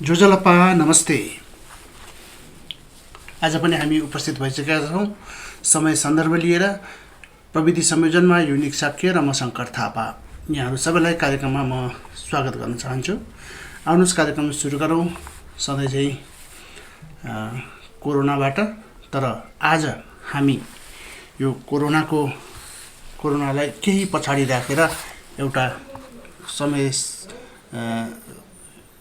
जोजलप्पा नमस्ते। आज पनि हामी उपस्थित भइसकेका छौँ समय सन्दर्भ लिएर। प्रविधि संयोजनमा युनिक साक्य र म शङ्कर थापा। यहाँहरू सबैलाई कार्यक्रममा म स्वागत गर्न चाहन्छु। आउनुहोस् कार्यक्रम सुरु गरौँ सधैँ चाहिँ कोरोनाबाट। तर आज हामी यो कोरोनालाई केही पछाडि राखेर एउटा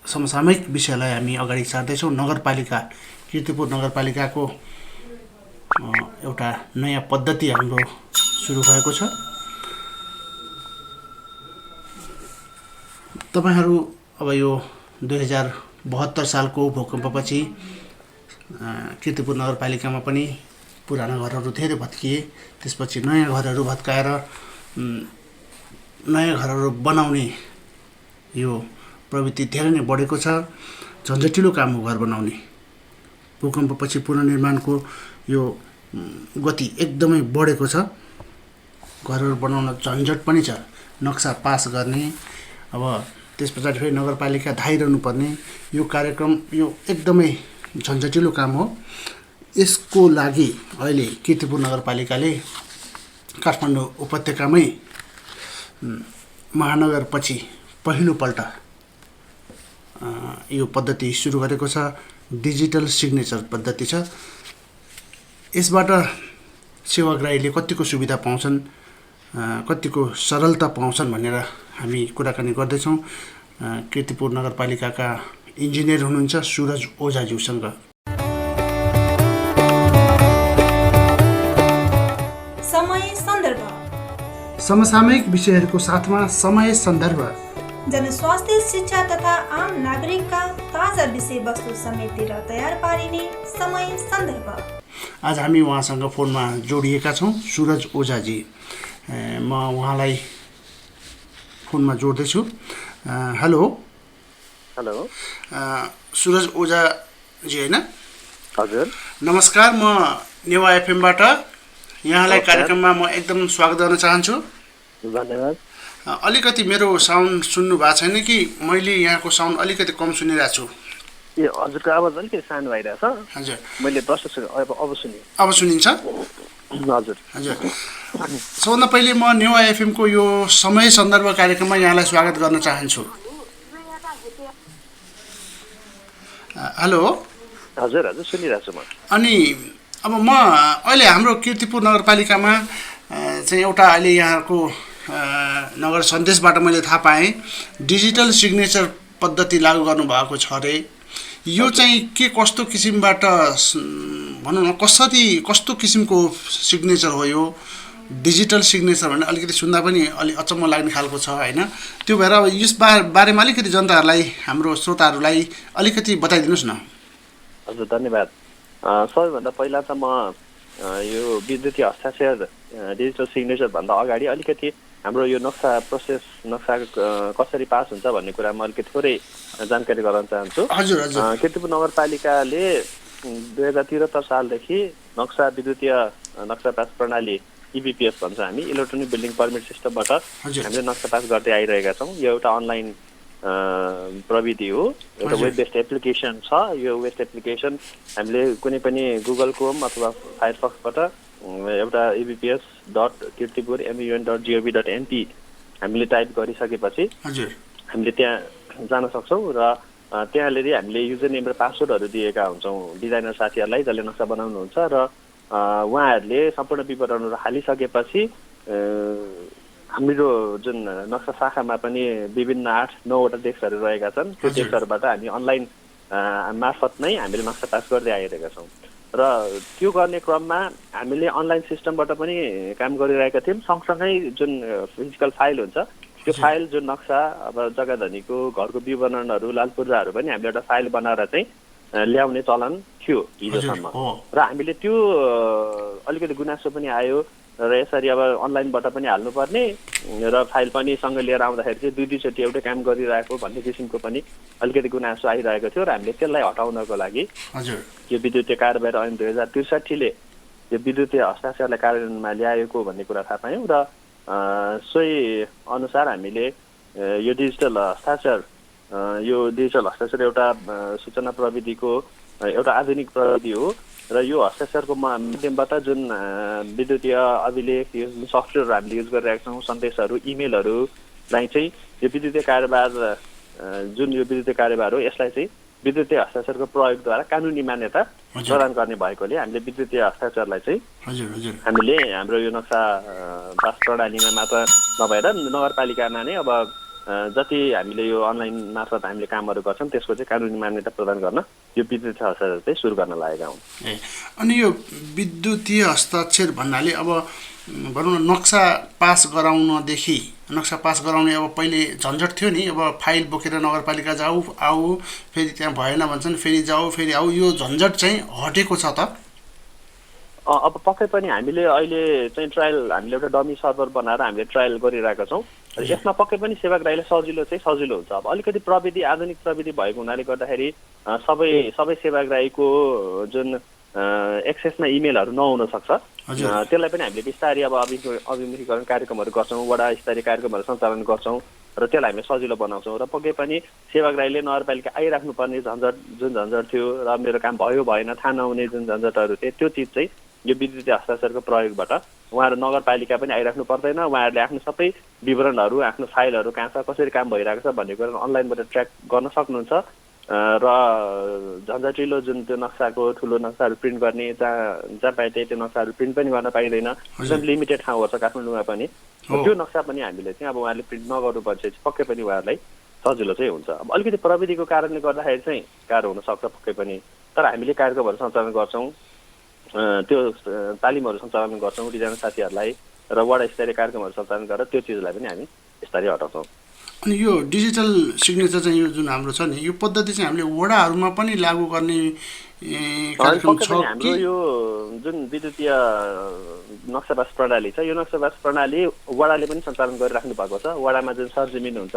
समसामयिक विषयलाई हामी अगाडि सार्दैछौँ। नगरपालिका, कीर्तिपुर नगरपालिकाको एउटा नयाँ पद्धति हाम्रो सुरु भएको छ। तपाईहरू अब यो 2072 सालको भूकम्पपछि कीर्तिपुर नगरपालिकामा पनि पुराना घरहरू धेरै भत्किए। त्यसपछि नयाँ घरहरू भत्काएर नयाँ घरहरू बनाउने यो प्रवृत्ति धेरै नै बढेको छ। झन्झटिलो काम हो घर बनाउने। भूकम्पपछि पुनर्निर्माणको यो गति एकदमै बढेको छ। घरहरू बनाउन झन्झट पनि छ, नक्सा पास गर्ने, अब त्यस पछाडि फेरि नगरपालिका धाइरहनु पर्ने। यो कार्यक्रम यो एकदमै झन्झटिलो काम हो। यसको लागि अहिले कीर्तिपुर नगरपालिकाले काठमाडौँ उपत्यकामै महानगरपछि पहिलोपल्ट यो पद्धति सुरु गरेको छ। डिजिटल सिग्नेचर पद्धति छ। यसबाट सेवाग्राहीले कतिको सुविधा पाउँछन्, कतिको सरलता पाउँछन् भनेर हामी कुराकानी गर्दैछौँ कीर्तिपुर नगरपालिकाका इन्जिनियर हुनुहुन्छ सुरज ओझाज्यूसँग। समय सन्दर्भ, समसामयिक विषयहरूको साथमा समय सन्दर्भ, जनस्वास्थ्य, शिक्षा तथा आम नागरिकका ताजा विषयवस्तु समेटेर तयार पारिने समय सन्दर्भ। आज हामी उहाँसँग फोनमा जोडिएका छौँ। सुरज ओझाजी, म उहाँलाई फोनमा जोड्दैछु। हेलो हेलो, सुरज ओझाजी होइन? हजुर नमस्कार, म नेवा एफएमबाट यहाँलाई कार्यक्रममा म एकदम स्वागत गर्न चाहन्छु। धन्यवाद। अलिकति मेरो साउन्ड सुन्नु भएको छैन कि? मैले यहाँको साउन्ड अलिकति कम सुनिरहेको छु। ए हजुरको आवाज अलिकति सानो भइरहेछ। हजुर, मैले प्रशस्त अब सुनेँ। अब सुनिन्छ? हजुर हजुर। सबभन्दा पहिले म नेवा एफएमको यो समय सन्दर्भ कार्यक्रममा यहाँलाई स्वागत गर्न चाहन्छु। हेलो हजुर हजुर सुनिरहेछु म। अनि अब म अहिले हाम्रो कीर्तिपुर नगरपालिकामा चाहिँ एउटा अहिले यहाँको नगर सन्देशबाट मैले थाहा पाएँ डिजिटल सिग्नेचर पद्धति लागू गर्नुभएको छ अरे। यो चाहिँ के कस्तो किसिमबाट भनौँ न, कस्तो किसिमको सिग्नेचर हो यो डिजिटल सिग्नेचर भने? अलिकति सुन्दा पनि अलि अचम्म लाग्ने खालको छ होइन? त्यो भएर अब यस बारेमा अलिकति जनताहरूलाई, हाम्रो श्रोताहरूलाई अलिकति बताइदिनुहोस् न। हजुर धन्यवाद। सबैभन्दा पहिला त म यो विद्युतीय हस्ताक्षर डिजिटल सिग्नेचर भन्दा अगाडि अलिकति हाम्रो यो नक्सा कसरी पास हुन्छ भन्ने कुरामा अलिकति थोरै जानकारी गराउन चाहन्छु। हजुर हजुर। कीर्तिपुर नगरपालिकाले 2073 सालदेखि विद्युतीय नक्सा पास प्रणाली इबिपिएस भन्छ हामी, इलेक्ट्रोनिक बिल्डिङ पर्मिट सिस्टमबाट हामीले नक्सा पास गर्दै आइरहेका छौँ। यो एउटा अनलाइन प्रविधि हो, एउटा वेब बेस्ड एप्लिकेसन छ। यो वेब एप्लिकेसन हामीले कुनै पनि गुगल क्रोम अथवा फायरफक्सबाट एउटा ebps.kirtipur.mun.gov.np हामीले टाइप गरिसकेपछि हामीले त्यहाँ जान सक्छौँ र त्यहाँनिर हामीले युजर नेम र पासवर्डहरू दिएका हुन्छौँ डिजाइनर साथीहरूलाई जसले नक्सा बनाउनुहुन्छ र उहाँहरूले सम्पूर्ण विवरणहरू हालिसकेपछि हाम्रो जुन नक्सा शाखामा पनि विभिन्न 8-9वटा डेस्कहरू रहेका छन्। त्यो डेस्कहरूबाट हामी अनलाइन मार्फत नै हामीले नक्सा पास गर्दै आइरहेका छौँ र त्यो गर्ने क्रममा हामीले अनलाइन सिस्टमबाट पनि काम गरिरहेका थियौँ। सँगसँगै जुन फिजिकल फाइल हुन्छ त्यो फाइल जुन नक्सा अब जग्गा धनीको घरको विवरणहरू लालपुर्जाहरू पनि हामीले एउटा फाइल बनाएर चाहिँ ल्याउने चलन थियो हिजोसम्म र हामीले त्यो अलिकति गुनासो पनि आयो र यसरी अब अनलाइनबाट पनि हाल्नुपर्ने र फाइल पनि सँगै लिएर आउँदाखेरि चाहिँ दुईचोटि एउटै काम गरिरहेको भन्ने किसिमको पनि अलिकति गुनासो आइरहेको थियो र हामीले त्यसलाई हटाउनको लागि यो विद्युतीय कार्यवाही ऐन 2063ले यो विद्युतीय हस्ताक्षरलाई कार्यान्वयनमा ल्याएको भन्ने कुरा थाहा पायौँ र सोही अनुसार हामीले यो डिजिटल हस्ताक्षर यो डिजिटल हस्ताक्षर एउटा सूचना प्रविधिको एउटा आधुनिक प्रविधि हो र यो हस्ताक्षरको माध्यमबाट जुन विद्युतीय अभिलेख यो सफ्टवेयरहरू हामीले युज गरिरहेका छौँ, सन्देशहरू, इमेलहरूलाई चाहिँ यो विद्युतीय कार्यभार जुन यो विद्युतीय कार्यभार हो यसलाई चाहिँ विद्युतीय हस्ताक्षरको प्रयोगद्वारा कानुनी मान्यता प्रदान गर्ने भएकोले हामीले विद्युतीय हस्ताक्षरलाई चाहिँ हामीले हाम्रो यो नक्सा पास प्रणालीमा मात्र नभएर नगरपालिकामा नै अब जति हामीले यो अनलाइन मार्फत हामीले कामहरू गर्छौँ त्यसको चाहिँ कानुनी मान्यता प्रदान गर्न यो विद्युतीय हस्ताक्षर चाहिँ सुरु गर्न लागेका हुन्। अनि यो विद्युतीय हस्ताक्षर भन्नाले अब भनौँ न नक्सा पास गराउने अब पहिले झन्झट थियो नि, अब फाइल बोकेर नगरपालिका जाऊ आऊ फेरि त्यहाँ भएन भन्छन् फेरि जाऊ फेरि आऊ, यो झन्झट चाहिँ हटेको छ त? अब पक्कै पनि हामीले अहिले चाहिँ ट्रायल हामीले एउटा डमी सर्भर बनाएर हामीले ट्रायल गरिरहेका छौँ। यसमा पक्कै पनि सेवाग्राहीलाई सजिलो हुन्छ। अब अलिकति प्रविधि आधुनिक प्रविधि भएको हुनाले गर्दाखेरि सबै सेवाग्राहीको जुन एक्सेसमा इमेलहरू नहुन सक्छ, त्यसलाई पनि हामीले बिस्तारै अब अभिमुखीकरण कार्यक्रमहरू गर्छौँ, वडा स्तरीय कार्यक्रमहरू सञ्चालन गर्छौँ र त्यसलाई हामीले सजिलो बनाउँछौँ। र पक्कै पनि सेवाग्राहीले नगरपालिका आइराख्नुपर्ने झन्झट थियो र मेरो काम भयो भएन थाहा नहुने जुन झन्झटहरू थियो त्यो चिज चाहिँ यो विद्युतीय हस्ताक्षरको प्रयोगबाट उहाँहरू नगरपालिका पनि आइराख्नु पर्दैन। उहाँहरूले आफ्नो सबै विवरणहरू, आफ्नो फाइलहरू कहाँ छ, कसरी काम भइरहेको छ भन्ने कुरा अनलाइनबाट ट्र्याक गर्न सक्नुहुन्छ र झन्झटिलो जुन त्यो नक्साको ठुलो नक्साहरू प्रिन्ट गर्ने जहाँ पाए त्यो नक्साहरू प्रिन्ट पनि गर्न पाइँदैन। एकदम लिमिटेड ठाउँहरू छ काठमाडौँमा पनि, त्यो नक्सा पनि हामीले चाहिँ अब उहाँले प्रिन्ट नगर्नुपर्छ पक्कै पनि उहाँहरूलाई सजिलो चाहिँ हुन्छ। अब अलिकति प्रविधिको कारणले गर्दाखेरि चाहिँ गाह्रो हुनसक्छ पक्कै पनि, तर हामीले कार्यक्रमहरू सञ्चालन गर्छौँ, त्यो तालिमहरू सञ्चालन गर्छौँ डिजाइन साथीहरूलाई र वडा स्तरीय कार्यक्रमहरू सञ्चालन गरेर त्यो चिजलाई पनि हामी बिस्तारै हटाउँछौँ। अनि यो डिजिटल सिग्नेचर चाहिँ यो जुन हाम्रो छ नि यो पद्धति चाहिँ हामीले वडाहरूमा पनि लागू गर्ने कार्यक्रम छ कि? हाम्रो यो जुन विद्युतीय नक्साबास प्रणाली छ यो नक्साबास प्रणाली वडाले पनि सञ्चालन गरिराख्नु भएको छ। वडामा जुन सरजमिन हुन्छ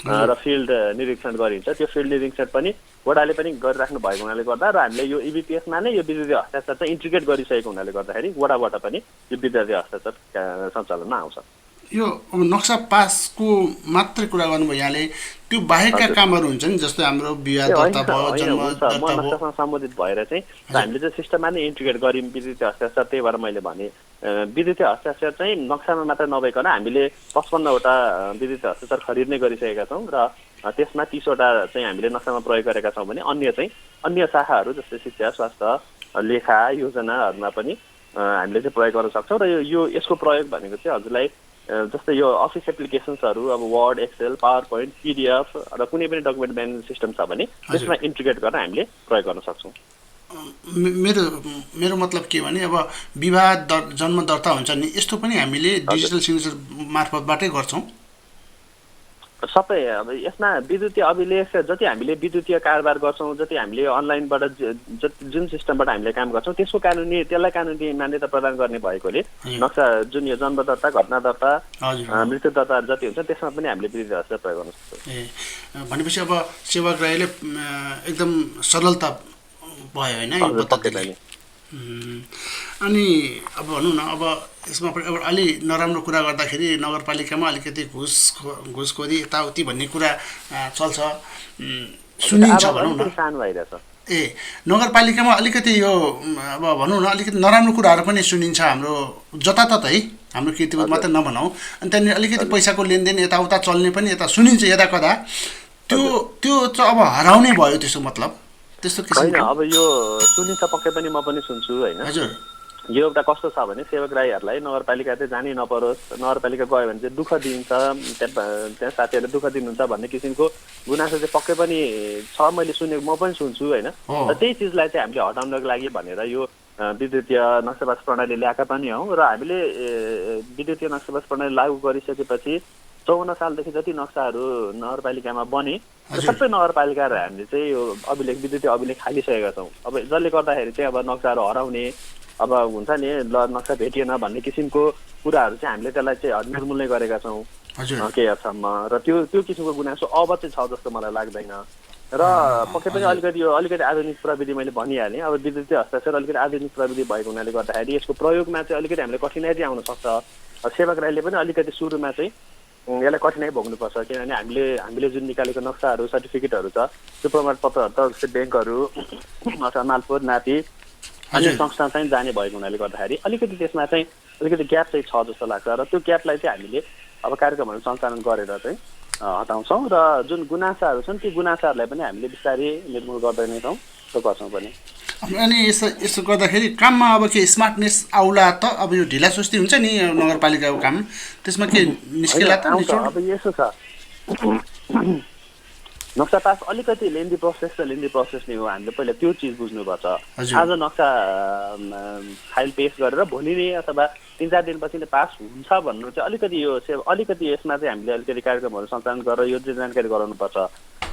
र फिल्ड निरीक्षण गरिन्छ त्यो फिल्ड निरीक्षण पनि वडाले पनि गरिराख्नु भएको हुनाले गर्दा र हामीले यो इबिपिएसमा नै यो विद्युतीय हस्ताक्षर चाहिँ इन्टिग्रेट गरिसकेको हुनाले गर्दाखेरि वडाबाट पनि यो विद्युतीय हस्ताक्षर सञ्चालनमा आउँछ। यो अब नक्सा पासको मात्रै कुरा गर्नुभयो यहाँले, त्यो बाहेकका कामहरू हुन्छ नि जस्तै हाम्रो विवाह दर्ता भयो, जन्म दर्ता भयो, नक्सासँग सम्बन्धित भएर चाहिँ हामीले चाहिँ सिस्टममा नै इन्टिग्रेट गर्यौँ विद्युतीय हस्ताक्षर। त्यही भएर मैले भने विद्युतीय हस्ताक्षर चाहिँ नक्सामा मात्र नभइकन हामीले 55वटा विद्युतीय हस्ताक्षर खरिद नै गरिसकेका छौँ र त्यसमा 30वटा चाहिँ हामीले नक्सामा प्रयोग गरेका छौँ भने अन्य शाखाहरू जस्तै शिक्षा, स्वास्थ्य, लेखा, योजनाहरूमा पनि हामीले चाहिँ प्रयोग गर्न सक्छौँ। र यसको प्रयोग भनेको चाहिँ हजुरलाई जस्तै यो अफिस एप्लिकेसन्सहरू अब Word, Excel, PowerPoint, PDF र कुनै पनि डकुमेन्ट म्यानेजमेन्ट सिस्टम छ भने त्यसमा इन्टिग्रेट गरेर हामीले प्रयोग गर्न सक्छौँ। मेरो मतलब के भने अब विवाह जन्म दर्ता हुन्छ नि यस्तो पनि हामीले डिजिटल सिग्नेचर मार्फतबाटै गर्छौँ सबै। अब यसमा विद्युतीय अभिलेख जति हामीले विद्युतीय कारोबार गर्छौँ, जति हामीले अनलाइनबाट जुन सिस्टमबाट हामीले काम गर्छौँ त्यसलाई कानुनी मान्यता प्रदान गर्ने भएकोले नक्सा जुन यो जन्म दर्ता, घटना दर्ता, मृत्यु दर्ता जति हुन्छ त्यसमा पनि हामीले विद्युतीय हस्ताक्षर प्रयोग गर्न सक्छौँ। भनेपछि अब सेवाग्राहीले एकदम सरलता भयो होइन यो पद्धतिले। अनि अब भनौँ न अब यसमा अब अलि नराम्रो कुरा गर्दाखेरि नगरपालिकामा अलिकति घुसखोरी यताउति भन्ने कुरा चल्छ, सुनिन्छ भनौँ न। नगरपालिकामा अलिकति यो अब भनौँ न अलिकति नराम्रो कुराहरू पनि सुनिन्छ हाम्रो जताततै, हाम्रो कीर्तिपुर मात्रै नभनौँ। अनि त्यहाँनिर अलिकति पैसाको लेनदेन यताउता चल्ने पनि यता सुनिन्छ यता कता, त्यो चाहिँ अब हराउने भयो त्यसो मतलब त्यस्तो होइन। अब यो सुनिन्छ पक्कै पनि म पनि सुन्छु होइन। हजुर, यो एउटा कस्तो छ भने सेवाग्राहीहरूलाई नगरपालिका चाहिँ जानै नपरोस्, नगरपालिका गयो भने चाहिँ दुःख दिन्छ, त्यहाँ साथीहरूले दुःख दिनुहुन्छ भन्ने किसिमको गुनासो चाहिँ पक्कै पनि छ, मैले सुनेको म पनि सुन्छु होइन। र त्यही चिजलाई चाहिँ हामीले हटाउनको लागि भनेर यो विद्युतीय नक्साबास प्रणाली ल्याएका पनि हौँ र हामीले विद्युतीय नक्साबास प्रणाली लागू गरिसकेपछि 54 सालदेखि जति नक्साहरू नगरपालिकामा बने सबै नगरपालिकाहरू हामीले चाहिँ यो विद्युतीय अभिलेख हालिसकेका छौँ। अब जसले गर्दाखेरि चाहिँ अब नक्साहरू हराउने अब हुन्छ नि ल नक्सा भेटिएन भन्ने किसिमको कुराहरू चाहिँ हामीले त्यसलाई चाहिँ निर्मूल नै गरेका छौँ केही हदसम्म। र त्यो किसिमको गुनासो अब चाहिँ छ जस्तो मलाई लाग्दैन। र पक्कै पनि अलिकति आधुनिक प्रविधि मैले भनिहालेँ। अब विद्युतीय हस्ताक्षर अलिकति आधुनिक प्रविधि भएको हुनाले गर्दाखेरि यसको प्रयोगमा चाहिँ अलिकति हामीले कठिनाइ चाहिँ आउन सक्छ। सेवाग्राहीले पनि अलिकति सुरुमा चाहिँ यसलाई कठिनाइ भोग्नुपर्छ किनभने हामीले जुन निकालेको नक्साहरू सर्टिफिकेटहरू छ त्यो प्रमाणपत्रहरू त जस्तै ब्याङ्कहरू अथवा मालपोत नापी अन्य संस्था चाहिँ जाने भएको हुनाले गर्दाखेरि अलिकति त्यसमा चाहिँ अलिकति ग्याप चाहिँ छ जस्तो लाग्छ र त्यो ग्यापलाई चाहिँ हामीले अब कार्यक्रमहरू सञ्चालन गरेर चाहिँ हटाउँछौँ र जुन गुनासाहरू छन् ती गुनासाहरूलाई पनि हामीले बिस्तारै निर्मूल गर्दै नै छौँ त्यो गर्छौँ पनि। अनि यसो गर्दाखेरि काममा अब के स्मार्टनेस आउला त अब यो ढिला सुस्ती हुन्छ नि नगरपालिकाको काम त्यसमा के निस्केला त अब यसो छ नक्सा पास अलिकति लेन्दी प्रोसेस नै हो। हामीले पहिला त्यो चिज बुझ्नुपर्छ। आज नक्सा फाइल पेश गरेर भोलि नै अथवा 3-4 दिनपछि नै पास हुन्छ भन्नु चाहिँ अलिकति यसमा चाहिँ हामीले अलिकति कार्यक्रमहरू सञ्चालन गरेर यो चाहिँ जानकारी गराउनुपर्छ।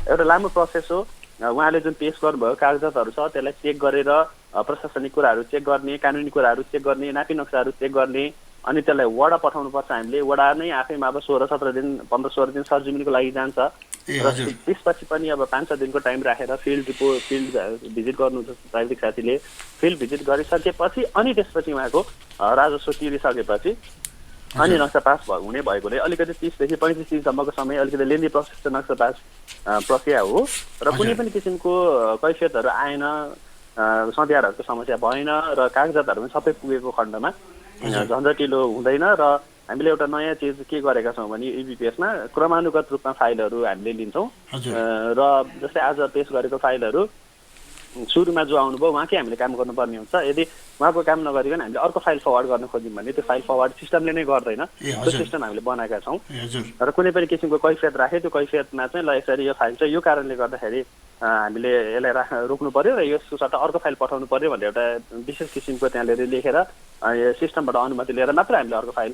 एउटा लामो प्रोसेस हो। उहाँले जुन पेश गर्नुभयो कागजातहरू छ त्यसलाई चेक गरेर प्रशासनिक कुराहरू चेक गर्ने, कानुनी कुराहरू चेक गर्ने, नापी नक्साहरू चेक गर्ने, अनि त्यसलाई वडा पठाउनुपर्छ। हामीले वडा नै आफैमा अब 16-17 दिन 15-16 दिन सरजिमिनको लागि जान्छ र त्यसपछि पनि अब 5-6 दिनको टाइम राखेर फिल्ड भिजिट गर्नु प्राविधिक साथीले फिल्ड भिजिट गरिसकेपछि अनि त्यसपछि उहाँको राजस्व तिरिसकेपछि अनि नक्सा पास हुने भएकोले अलिकति 30 देखि 35 दिनसम्मको समय अलिकति लेन्दी प्रोसेस नक्सा पास प्रक्रिया हो र कुनै पनि किसिमको कैफियतहरू आएन, सध्याहरूको समस्या भएन र कागजातहरू पनि सबै पुगेको खण्डमा झन्झटिलो हुँदैन र हामीले एउटा नयाँ चिज के गरेका छौँ भने इबिपिएसमा क्रमानुगत रूपमा फाइलहरू हामीले लिन्छौँ र जस्तै आज पेश गरेको फाइलहरू सुरुमा जो आउनुभयो उहाँकै हामीले काम गर्नुपर्ने हुन्छ। यदि उहाँको काम नगरिकन हामीले अर्को फाइल फरवर्ड गर्न खोज्यौँ भने त्यो फाइल फरवर्ड सिस्टमले नै गर्दैन। त्यो सिस्टम हामीले बनाएका छौँ र कुनै पनि किसिमको कैफियत राखे त्यो कैफियतमा चाहिँ ल यसरी यो फाइल चाहिँ यो कारणले गर्दाखेरि हामीले यसलाई रोक्नु पर्यो र यसको सट्टा अर्को फाइल पठाउनु पर्यो भनेर एउटा विशेष किसिमको त्यहाँनिर लेखेर सिस्टमबाट अनुमति लिएर मात्र हामीले अर्को फाइल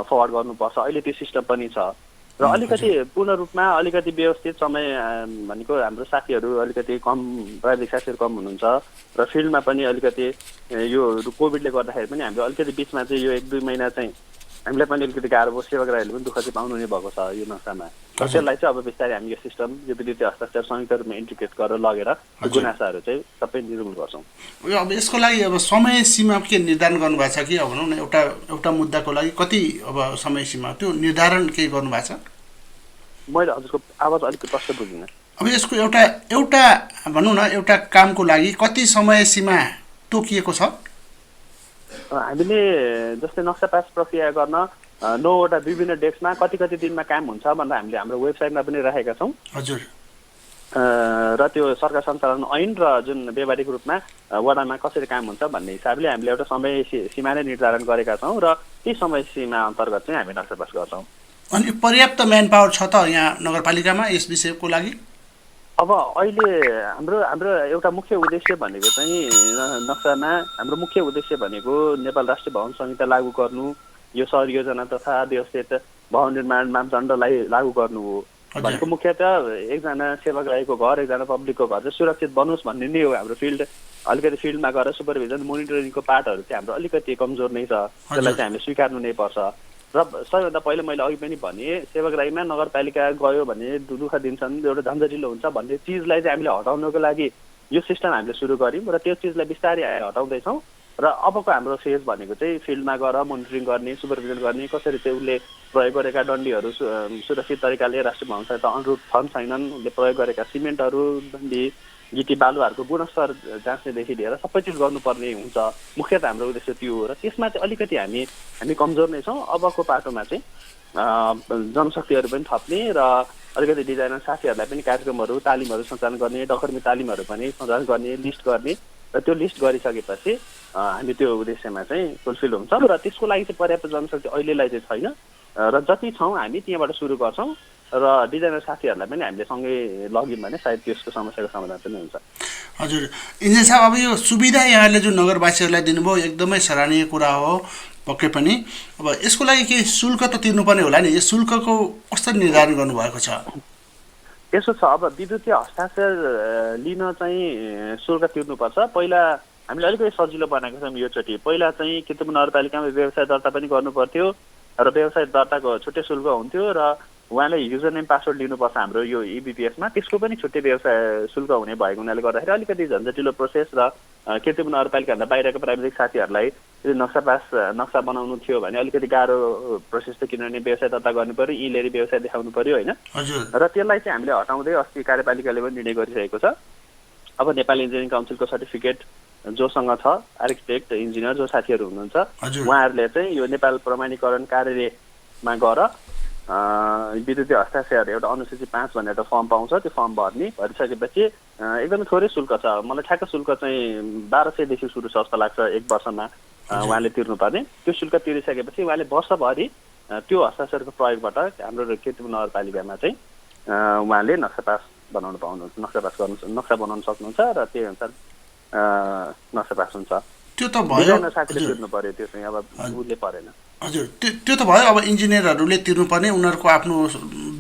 फरवर्ड गर्नुपर्छ। अहिले त्यो सिस्टम पनि छ र अलिकति पूर्ण रूपमा अलिकति व्यवस्थित समय भनेको हाम्रो साथीहरू अलिकति कम प्राविधिक साथीहरू कम हुनुहुन्छ र फिल्डमा पनि अलिकति यो कोभिडले गर्दाखेरि पनि हाम्रो अलिकति बिचमा चाहिँ यो 1-2 महिना चाहिँ हामीलाई पनि अलिकति गाह्रो भयो। सेवाग्राहीहरूले पनि दुःख चाहिँ पाउनु नै भएको छ यो नक्सामा। त्यसलाई चाहिँ अब बिस्तारै हामी यो सिस्टम यो विद्युतीय हस्ताक्षर संयुक्त रूपमा इन्टिग्रेट गरेर लगेर गुनासाहरू चाहिँ सबै निर्मूल गर्छौँ। अब यसको लागि अब समय सीमा के निर्धारण गर्नुभएको छ कि अब भनौँ न एउटा मुद्दाको लागि कति अब समय सीमा त्यो निर्धारण के गर्नुभएको छ? मैले हजुरको आवाज अलिक प्रष्ट बुझिनँ। अब यसको एउटा भनौँ न एउटा कामको लागि कति समय सीमा तोकिएको छ? हामीले जस्तै नक्सा पास प्रक्रिया गर्न 9वटा विभिन्न डेस्कमा कति दिनमा काम हुन्छ भनेर हामीले हाम्रो वेबसाइटमा पनि राखेका छौँ। हजुर। र त्यो सरकार सञ्चालन ऐन र जुन व्यावहारिक रूपमा वडामा कसरी काम हुन्छ भन्ने हिसाबले हामीले एउटा समय सीमा नै निर्धारण गरेका छौँ र ती समय सीमा अन्तर्गत चाहिँ हामी नक्सा पास गर्छौँ। अनि पर्याप्त म्यान पावर छ त यहाँ नगरपालिकामा यस विषयको लागि? अब अहिले हाम्रो एउटा मुख्य उद्देश्य भनेको चाहिँ नक्सामा हाम्रो मुख्य उद्देश्य भनेको नेपाल राष्ट्रिय भवन संहिता लागू गर्नु, यो सहर योजना तथा व्यवस्थित भवन निर्माण मापदण्डलाई लागू गर्नु हो। भनेको मुख्यतः एकजना सेवाग्राहीको घर एकजना पब्लिकको घर चाहिँ सुरक्षित बनोस् भन्ने नै हो। हाम्रो अलिकति फिल्डमा गएर सुपरभिजन मोनिटरिङको पार्टहरू चाहिँ हाम्रो अलिकति कमजोर नै छ। त्यसलाई चाहिँ हामीले स्वीकार्नु नै पर्छ र सबैभन्दा पहिला मैले अघि पनि भने सेवाग्राहीमा नगरपालिका गयो भने दुःख दिन्छन्, एउटा झन्झटिलो हुन्छ भन्ने चिजलाई चाहिँ हामीले हटाउनको लागि यो सिस्टम हामीले सुरु गऱ्यौँ र त्यो चिजलाई बिस्तारै हटाउँदैछौँ। र अबको हाम्रो फेज भनेको चाहिँ फिल्डमा गएर मोनिटरिङ गर्ने, सुपरभिजन गर्ने, कसरी चाहिँ उसले प्रयोग गरेका डन्डीहरू सुरक्षित तरिकाले राष्ट्रिय भवन संहिता अनुरूप छन् छैनन्, उसले प्रयोग गरेका सिमेन्टहरू, डन्डी, गिटी बालुवाहरूको गुणस्तर जाँच्नेदेखि लिएर सबै चिज गर्नुपर्ने हुन्छ। मुख्यतः हाम्रो उद्देश्य त्यो हो र त्यसमा चाहिँ अलिकति हामी कमजोर नै छौँ। अबको पाटोमा चाहिँ जनशक्तिहरू पनि थप्ने र अलिकति डिजाइनर साथीहरूलाई पनि कार्यक्रमहरू तालिमहरू सञ्चालन गर्ने, डकर्मी तालिमहरू पनि सञ्चालन गर्ने, लिस्ट गर्ने र त्यो लिस्ट गरिसकेपछि हामी त्यो उद्देश्यमा चाहिँ फुलफिल हुन्छ र त्यसको लागि चाहिँ पर्याप्त जनशक्ति अहिलेलाई चाहिँ छैन र जति छौँ हामी त्यहाँबाट सुरु गर्छौँ र डिजाइनर साथीहरूलाई पनि हामीले सँगै लग्यौँ भने सायद त्यसको समस्याको समाधान पनि हुन्छ। हजुर इन्जिनियर साहब, अब यो सुविधा यहाँले जुन नगरवासीहरूलाई दिनुभयो एकदमै सराहनीय कुरा हो पक्कै पनि। अब यसको लागि केही शुल्क त तिर्नुपर्ने होला नि, यो शुल्कको कसरी निर्धारण गर्नुभएको छ? यसो छ, अब विद्युतीय हस्ताक्षर लिन चाहिँ शुल्क तिर्नुपर्छ। पहिला हामीले अलिकति सजिलो बनाएको छौँ योचोटि। पहिला चाहिँ कितुब नगरपालिकामा व्यवसाय दर्ता पनि गर्नु पर्थ्यो र व्यवसाय दर्ताको छुट्टै शुल्क हुन्थ्यो र उहाँले युजर नेम पासवर्ड लिनुपर्छ हाम्रो यो इबिपिएसमा। त्यसको पनि छुट्टै व्यवसाय शुल्क हुने भएको हुनाले गर्दाखेरि अलिकति झन्झटिलो प्रोसेस र कीर्तिपुर नगरपालिकाभन्दा बाहिरको प्राविधिक साथीहरूलाई नक्सा बनाउनु थियो भने अलिकति गाह्रो प्रोसेस त, किनभने व्यवसाय दर्ता गर्नु पर्यो, इलेरी व्यवसाय देखाउनु पर्यो होइन। र त्यसलाई चाहिँ हामीले हटाउँदै अस्ति कार्यपालिकाले पनि निर्णय गरिसकेको छ। अब नेपाली इन्जिनियरिङ काउन्सिलको सर्टिफिकेट जोसँग छ, आर्किटेक्ट इन्जिनियर जो साथीहरू हुनुहुन्छ उहाँहरूले चाहिँ यो नेपाल प्रमाणीकरण कार्यालयमा गएर विद्युतीय हस्ताक्षर एउटा अनुसूची 5 भन्ने एउटा फर्म पाउँछ, त्यो फर्म भरिसकेपछि एकदमै थोरै शुल्क छ। मलाई ठ्याक्क शुल्क चाहिँ 1200 सुरु छ जस्तो लाग्छ एक वर्षमा उहाँले तिर्नुपर्ने। त्यो शुल्क तिरिसकेपछि उहाँले वर्षभरि त्यो हस्ताक्षरको प्रयोगबाट हाम्रो कीर्तिपुर नगरपालिकामा चाहिँ उहाँले नक्सा बनाउन सक्नुहुन्छ र त्यही अनुसार नक्सा पास हुन्छ। त्यो त भयो, साथीले तिर्नु पर्यो, त्यो चाहिँ अब उसले परेन। हजुर, त्यो त भयो। अब इन्जिनियरहरूले तिर्नुपर्ने, उनीहरूको आफ्नो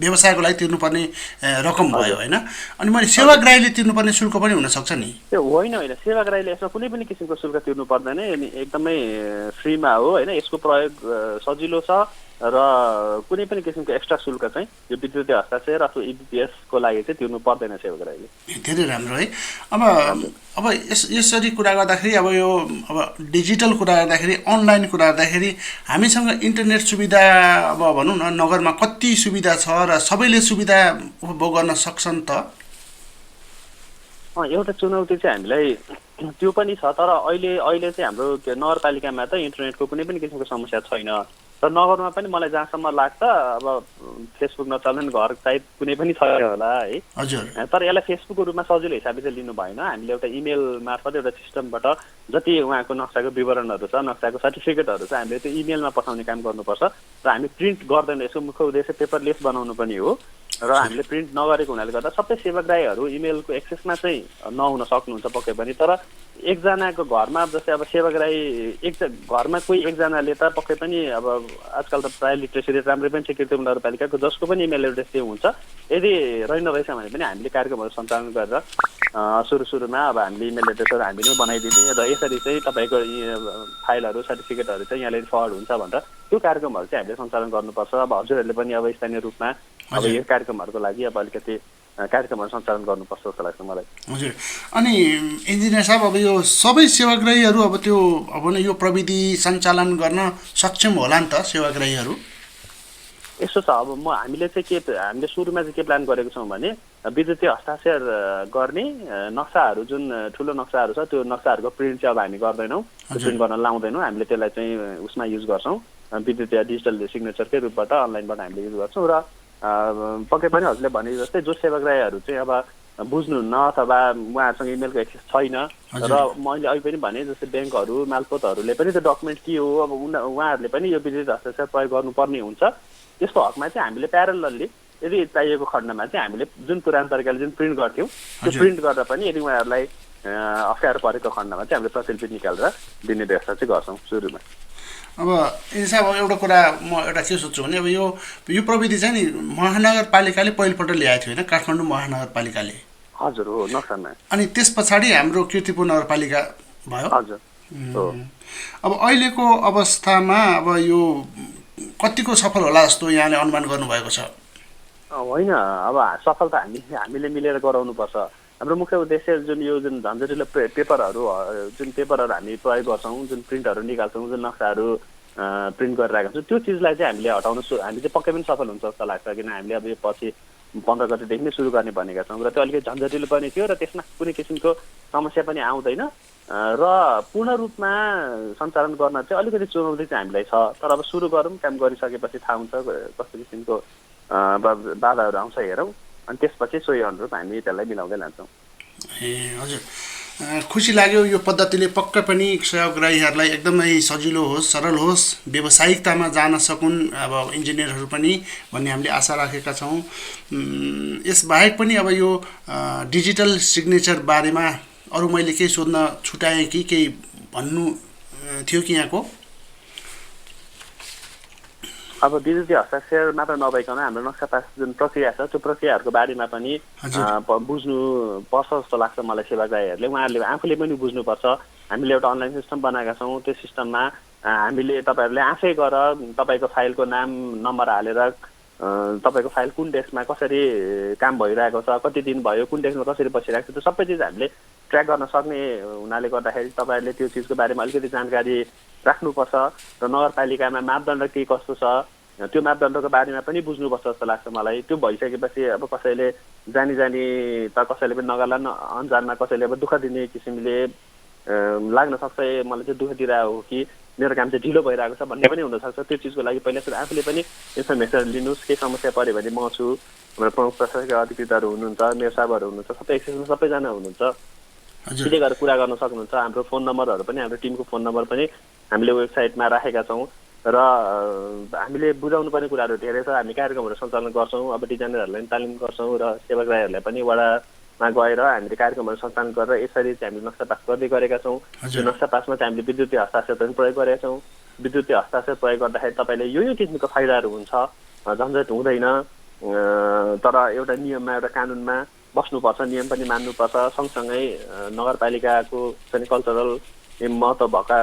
व्यवसायको लागि तिर्नुपर्ने रकम भयो होइन। अनि मैले सेवाग्राहीले तिर्नुपर्ने शुल्क पनि हुनसक्छ नि? त्यो होइन, सेवाग्राहीले यसमा कुनै पनि किसिमको शुल्क तिर्नु पर्दैन, एकदमै फ्रीमा हो होइन। यसको प्रयोग सजिलो छ र कुनै पनि किसिमको एक्स्ट्रा शुल्क चाहिँ यो विद्युतीय हस्ताक्षर अथवा इबिपिएसको लागि चाहिँ तिर्नु पर्दैन सेवाग्राहीले। धेरै राम्रो है। अब यसरी कुरा गर्दाखेरि अब डिजिटल कुरा गर्दाखेरि, अनलाइन कुरा गर्दाखेरि हामीसँग इन्टरनेट सुविधा अब भनौँ न नगरमा कति सुविधा छ र सबैले सुविधा उपभोग गर्न सक्छन् त? एउटा चुनौती चाहिँ हामीलाई त्यो पनि छ, तर अहिले चाहिँ हाम्रो नगरपालिकामा त इन्टरनेटको कुनै पनि किसिमको समस्या छैन। र नगरमा पनि मलाई जहाँसम्म लाग्छ अब फेसबुक नचल्ने घर टाइप कुनै पनि छैन होला है। हजुर। तर यसलाई फेसबुकको रूपमा सजिलो हिसाबले चाहिँ लिनु भएन। हामीले एउटा इमेल मार्फत एउटा सिस्टमबाट जति उहाँको नक्साको विवरणहरू छ, नक्साको सर्टिफिकेटहरू छ, हामीले त्यो इमेलमा पठाउने काम गर्नुपर्छ। र हामी प्रिन्ट गर्दैन, यसको मुख्य उद्देश्य पेपरलेस बनाउनु पनि हो। र हामीले प्रिन्ट नगरेको हुनाले गर्दा सबै सेवाग्राहीहरू इमेलको एक्सेसमा चाहिँ नहुन सक्नुहुन्छ पक्कै पनि। तर एकजनाको घरमा जस्तै अब सेवाग्राही घरमा कोही एकजनाले त पक्कै पनि अब आजकल त प्रायः लिट्रेसी रेट राम्रै पनि छ कीर्तिपुर नगरपालिकाको, जसको पनि इमेल एड्रेस त्यो हुन्छ। यदि रहेन रहेछ भने पनि हामीले कार्यक्रमहरू सञ्चालन गरेर सुरुमा अब हामीले इमेल एड्रेसहरू हामीले बनाइदिने र यसरी चाहिँ तपाईँको फाइलहरू सर्टिफिकेटहरू चाहिँ यहाँले फरवर्ड हुन्छ भनेर त्यो कार्यक्रमहरू चाहिँ हामीले सञ्चालन गर्नुपर्छ। अब हजुरहरूले पनि अब स्थानीय रूपमा अब यो कार्यक्रमहरूको लागि अब अलिकति कार्यक्रमहरू सञ्चालन गर्नुपर्छ जस्तो लाग्छ मलाई। हजुर। अनि इन्जिनियर साहब, अब यो सबै सेवाग्राहीहरू अब यो प्रविधि सञ्चालन गर्न सक्षम होला नि त सेवाग्राहीहरू? यसो छ, अब हामीले सुरुमा चाहिँ के प्लान गरेको छौँ भने विद्युतीय हस्ताक्षर गर्ने नक्साहरू जुन ठुलो नक्साहरू छ त्यो नक्साहरूको प्रिन्ट चाहिँ अब हामी गर्दैनौँ, प्रिन्ट गर्न लाउँदैनौँ। हामीले त्यसलाई चाहिँ उसमा युज गर्छौँ, विद्युतीय डिजिटल सिग्नेचरकै रूपबाट अनलाइनबाट हामीले युज गर्छौँ। र पक्कै पनि हजुरले भने जस्तै जो सेवाग्राहीहरू चाहिँ अब बुझ्नुहुन्न अथवा उहाँहरूसँग इमेलको एक्सेस छैन, र मैले अहिले पनि भने जस्तै ब्याङ्कहरू मालपोतहरूले पनि त्यो डकुमेन्ट के हो, अब उहाँहरूले पनि यो विद्युतीय हस्ताक्षर प्रयोग गर्नुपर्ने हुन्छ। त्यसको हकमा चाहिँ हामीले प्यारलली यदि चाहिएको खण्डमा चाहिँ हामीले जुन पुरानो तरिकाले जुन प्रिन्ट गर्थ्यौँ त्यो प्रिन्ट गर्दा पनि यदि उहाँहरूलाई अप्ठ्यारो परेको खण्डमा चाहिँ हामीले प्रतिलिपि निकालेर दिने व्यवस्था चाहिँ गर्छौँ सुरुमा। अब हिसाब एउटा कुरा म एउटा के सोध्छु भने अब यो प्रविधि चाहिँ नि महानगरपालिकाले पहिलोपल्ट ल्याएको थियो होइन, काठमाडौँ महानगरपालिकाले? हजुर हो, नक्सामा। अनि त्यस पछाडि हाम्रो कीर्तिपुर नगरपालिका भयो? हजुर। अब अहिलेको अवस्थामा अब यो कतिको सफल होला जस्तो यहाँले अनुमान गर्नुभएको छ? होइन, अब सफल त हामीले मिलेर गराउनुपर्छ। हाम्रो मुख्य उद्देश्य जुन झन्झटिलो पेपरहरू हामी प्रयोग गर्छौँ, जुन प्रिन्टहरू निकाल्छौँ, जुन नक्साहरू प्रिन्ट गरिरहेका छौँ, त्यो चिजलाई चाहिँ हामीले हटाउनु हामी चाहिँ पक्कै पनि सफल हुन्छ जस्तो लाग्छ। किन हामीले अब यो पछि 15 गतेदेखि नै सुरु गर्ने भनेका छौँ र त्यो अलिकति झन्झटिलो पनि थियो र त्यसमा कुनै किसिमको समस्या पनि आउँदैन र पूर्ण रूपमा सञ्चालन गर्न चाहिँ अलिकति चुनौती चाहिँ हामीलाई छ। तर अब सुरु गरौँ, काम गरिसकेपछि थाहा हुन्छ कस्तो किसिमको बाधाहरू आउँछ हेरौँ, अनि त्यसपछि सोही अनुरूप हामी त्यसलाई मिलाउँदै लान्छौँ। ए हजुर, खुसी लाग्यो। यो पद्धतिले पक्कै पनि सेवाग्राहीहरूलाई एकदमै सजिलो होस्, सरल होस्, व्यावसायिकतामा जान सकुन् अब इन्जिनियरहरू पनि भन्ने हामीले आशा राखेका छौँ। यसबाहेक पनि अब यो डिजिटल सिग्नेचर बारेमा अरू मैले केही सोध्न छुटाएँ कि केही भन्नु थियो कि यहाँको? अब विद्युतीय हस्ताक्षर मात्र नभइकन हाम्रो नक्सा पास जुन प्रक्रिया छ त्यो प्रक्रियाहरूको बारेमा पनि बुझ्नु पर्छ जस्तो लाग्छ मलाई सेवाग्राहीहरूले। उहाँहरूले आफूले पनि बुझ्नुपर्छ। हामीले एउटा अनलाइन सिस्टम बनाएका छौँ, त्यो सिस्टममा हामीले तपाईँहरूले आफै गरेर तपाईँको फाइलको नाम नम्बर हालेर तपाईँको फाइल कुन डेस्कमा कसरी काम भइरहेको छ, कति दिन भयो, कुन डेस्कमा कसरी बसिरहेको छ, त्यो सबै चिज हामीले ट्र्याक गर्न सक्ने हुनाले गर्दाखेरि तपाईँहरूले त्यो चिजको बारेमा अलिकति जानकारी राख्नुपर्छ र नगरपालिकामा मापदण्ड के कस्तो छ त्यो मापदण्डको बारेमा पनि बुझ्नुपर्छ जस्तो लाग्छ मलाई। त्यो भइसकेपछि अब कसैले जानी त कसैले पनि नगर्ला, अन्जानमा कसैले अब दुःख दिने किसिमले लाग्न सक्छ, मलाई चाहिँ दुःख दिइरहेको हो कि मेरो काम चाहिँ ढिलो भइरहेको छ भन्ने पनि हुनसक्छ। त्यो चिजको लागि पहिला सुरु आफूले पनि इन्फर्मेसन लिनुहोस्। केही समस्या पऱ्यो भने म छु, हाम्रो प्रमुख प्रशासकीय अधिकृतहरू हुनुहुन्छ, मेयर साहबहरू हुनुहुन्छ, सबै एक्सेसमा सबैजना हुनुहुन्छ, त्यसले गरेर कुरा गर्न सक्नुहुन्छ। हाम्रो फोन नम्बरहरू पनि, हाम्रो टिमको फोन नम्बर पनि हामीले वेबसाइटमा राखेका छौँ र हामीले बुझाउनु पर्ने कुराहरू धेरै छ। हामी कार्यक्रमहरू सञ्चालन गर्छौँ, अब डिजाइनरहरूलाई पनि तालिम गर्छौँ र सेवाग्राहीहरूलाई पनि वडामा गएर हामीले कार्यक्रमहरू सञ्चालन गरेर यसरी चाहिँ हामीले नक्सा पास गर्दै गरेका छौँ। त्यो नक्सा पासमा चाहिँ हामीले विद्युतीय हस्ताक्षर पनि प्रयोग गरेका छौँ। विद्युतीय हस्ताक्षर प्रयोग गर्दाखेरि तपाईँले यो किसिमको फाइदाहरू हुन्छ, झन्झट हुँदैन, तर एउटा नियममा एउटा कानुनमा बस्नुपर्छ, नियम पनि मान्नुपर्छ। सँगसँगै नगरपालिकाको चाहिँ कल्चरल महत्त्व भएका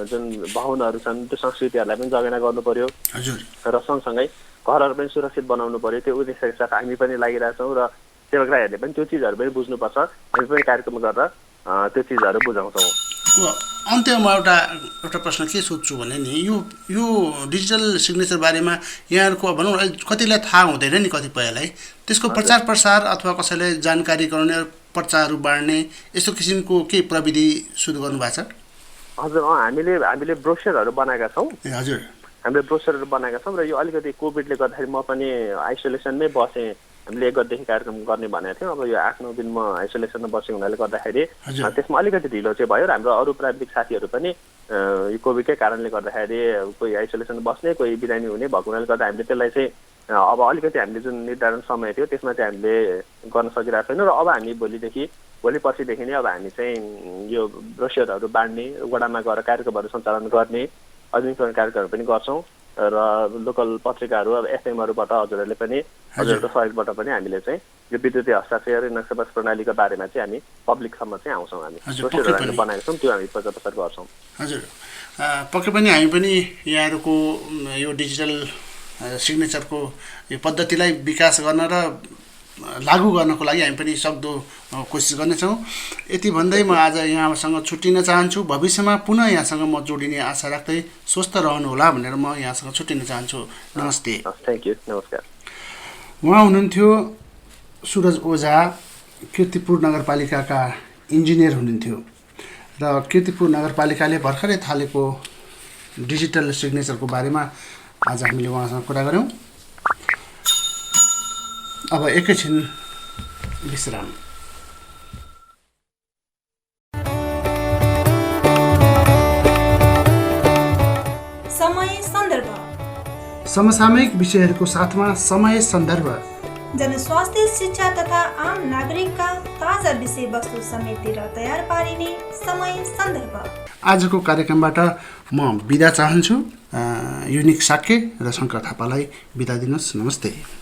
जुन भवनहरू छन् त्यो संस्कृतिहरूलाई पनि जगेर्ना गर्नु पर्यो र सँगसँगै घरहरू पनि सुरक्षित बनाउनु पर्यो। त्यो उद्देश्यका साथ हामी पनि लागिरहेछौँ र सेवाग्राहीहरूले पनि त्यो चिजहरू पनि बुझ्नुपर्छ। हामी पनि कार्यक्रम गरेर त्यो चिजहरू बुझाउँछौँ। अन्त्यमा एउटा प्रश्न के सोध्छु भने नि यो डिजिटल सिग्नेचर बारेमा यहाँहरूको भनौँ कतिलाई थाहा हुँदैन नि, कतिपयलाई त्यसको प्रचार प्रसार अथवा कसैलाई जानकारी गराउने पर्चाहरू बाँड्ने यस्तो किसिमको केही प्रविधि सुरु गर्नुभएको छ? हजुर, हामीले ब्रोसरहरू बनाएका छौँ। हजुर, हामीले ब्रोसरहरू बनाएका छौँ र यो अलिकति कोभिडले गर्दाखेरि म पनि आइसोलेसनमै बसेँ। हामीले 1 गतेदेखि कार्यक्रम गर्ने भनेको थियौँ। अब यो 8-9 दिन म आइसोलेसनमा बसेको हुनाले गर्दाखेरि त्यसमा अलिकति ढिलो चाहिँ भयो र हाम्रो अरू प्राविधिक साथीहरू पनि यो कोभिडकै कारणले गर्दाखेरि कोही आइसोलेसन बस्ने, कोही बिरामी हुने भएको हुनाले गर्दा हामीले त्यसलाई चाहिँ अब अलिकति हामीले जुन निर्धारण समय थियो त्यसमा चाहिँ हामीले गर्न सकिरहेको छैनौँ र अब हामी भोलि पर्सिदेखि नै अब हामी चाहिँ यो ब्रोसरहरू बाँड्ने, वडामा गएर कार्यक्रमहरू सञ्चालन गर्ने, अभिमुखीकरण कार्यक्रमहरू पनि गर्छौँ र लोकल पत्रिकाहरू अब एफएमहरूबाट हजुरहरूले पनि हजुरहरूको सहयोगबाट पनि हामीले चाहिँ यो विद्युतीय हस्ताक्षर नक्सापास प्रणालीको बारेमा चाहिँ हामी पब्लिकसम्म चाहिँ आउँछौँ। हामी ब्रोसरहरू हामीले बनाएका छौँ, त्यो हामी प्रचार प्रसार गर्छौँ। हजुर, पक्कै पनि हामी पनि यहाँहरूको यो डिजिटल सिग्नेचरको यो पद्धतिलाई विकास गर्न र लागू गर्नको लागि हामी पनि सक्दो कोसिस गर्नेछौँ। यति भन्दै म आज यहाँसँग छुट्टिन चाहन्छु। भविष्यमा पुनः यहाँसँग म जोडिने आशा राख्दै स्वस्थ रहनुहोला भनेर म यहाँसँग छुट्टिन चाहन्छु। नमस्ते। Thank you. नमस्कार। उहाँ हुनुहुन्थ्यो सुरज ओझा, कीर्तिपुर नगरपालिकाका इन्जिनियर हुनुहुन्थ्यो र कीर्तिपुर नगरपालिकाले भर्खरै थालेको डिजिटल सिग्नेचरको बारेमा आज हामीले उहाँसँग कुरा गऱ्यौँ। अब एकैछिन विश्राम। समय सन्दर्भ, समसामयिक विषयहरूको साथमा समय सन्दर्भ, जनस्वास्थ्य, शिक्षा तथा आम नागरिकका ताजा विषयवस्तु समेटेर तयार पारिने समय सन्दर्भ। आजको कार्यक्रमबाट म बिदा चाहन्छु। युनिक साक्य र शङ्कर थापालाई बिदा दिनुहोस्। नमस्ते।